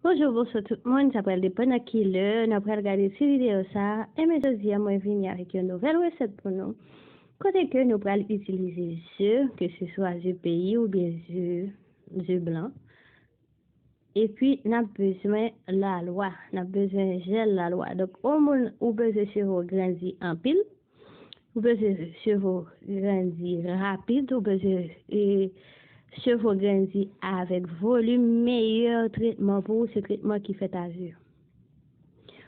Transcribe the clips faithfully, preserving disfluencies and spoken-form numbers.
Bonjou, bonswa tout moun. Sa pral depann nan ki lè n ap pral gade ti videyo sa a. Enben jodi a, mwen vini avèk yon nouvèl resèt pou nou. Kote ke nou pral itilize ze, ke se swa ze peyi oubyen ze, ze blan. Epi, n ap bezwen lalwa. N ap bezwen jèl lalwa. Donk, o moun ou bezwen cheve w grandi anpil, ou bezwen cheve w grandi rapid, ou bezwen e, cheve w grandi avèk volim, meyè tretman pou ou, se tretman ki fèt a ze.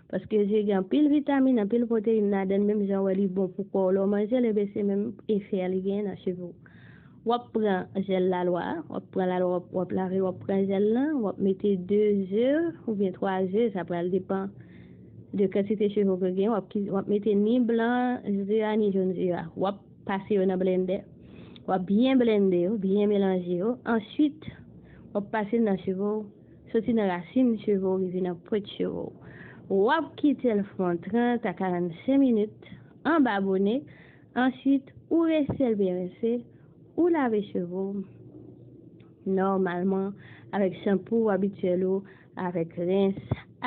Paske ze gen anpil vitamin, anpil pwoteyin ladan l, menm jan w wè li bon pou kò w lè w manje l, enben se menm efè a li genyen nan cheve w. W ap pran jèl lalwa a, w ap pran lalwa, w ap, w ap lave, w ap pran jèl lan, w ap mete de ze oubyen twa ze, sa pral depann de kantite cheve w genyen, w ap, ki- w ap mete ni blan ze a, ni jòn ze a. W ap pase yo nan blendè. W ap byen blende yo, byen melanje yo. Answit, w ap pase nan cheve w, soti nan rasin cheve w rive nan pwent cheve w. W ap kite l fè yon trant a karannsenk minit anba bone. Answit, ou rense l byen rense, ou lave cheve w nòmalman avèk chanpou abityèl ou, avèk rens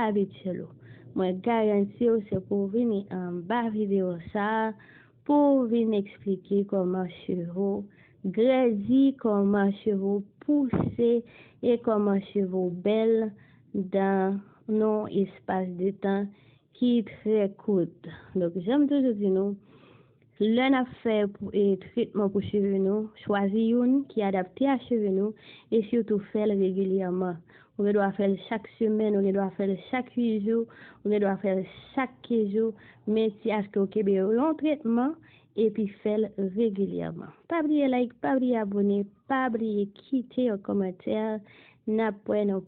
abityèl ou. Mwen garanti w se pou w vini anba videyo sa a pou w vin eksplike kòman cheve w grandi, kòman cheve w pouse e kòman cheve w bèl dan yon espas de tan ki trè kout. Donk, jan m toujou di nou, lè n ap fè pou- e, tretman pou cheve nou, chwazi youn ki adapte a cheve nou e sitou fè l regilyèman. Ou gen dwa fè l chak semèn, ou gen dwa fè l chak uit jou, ou gen dwa fè l chak kenz jou, men ti aske w kenbe yon tretman epi fè l regilyèman. Pa bliye like, pa bliye abone, pa bliye kite yon kòmantè. N ap wè nan